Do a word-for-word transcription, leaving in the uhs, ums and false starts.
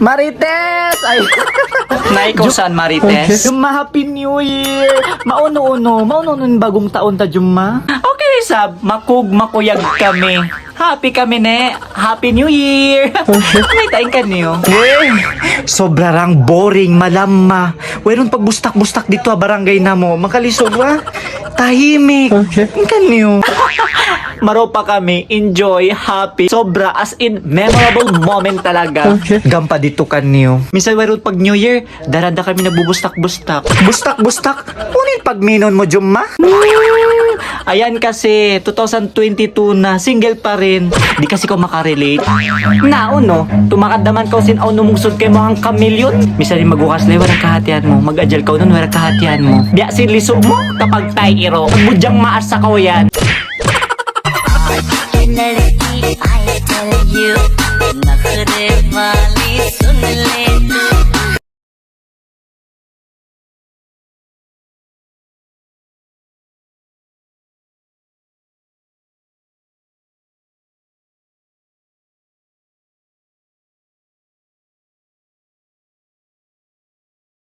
Marites! Ay! Naikusan, Marites? Jumma, Happy New Year! Maunu-unu, maunu-unu in bagung taun ta, Jumma? Okay, sab, makug, makuyag kami. Happy kami, ne. Happy New Year! May taing ka niyo. Eh, sobra rang boring, malamma. Wayruun pagbustak-bustak dito ha barangay namu'. Makalisog, wa? Tahimik. Okay. Kaniyo. Maropa kami, enjoy, happy, sobra, as in, memorable moment talaga. Okay. Gampa dito kaniyo. Minsan wayruun pag New Year, darada kami nagbubustak-bustak. Bustak-bustak? Unu in pagminun mu, Jumma? Hmm, ayan kasi, two thousand twenty-two na, single pa rin. Di' kasi kaw makarelate. Na, unu, tumakad naman kaw sin awn umugsud kaymu hangka milyon. Misan in magwakas lay, wala' kahatihan mu. Mag-ajal kaw nun, wala' kahatihan mu. Biya' sin lisu' mu, kapag tay iro. Budjang maas sa kaw yan.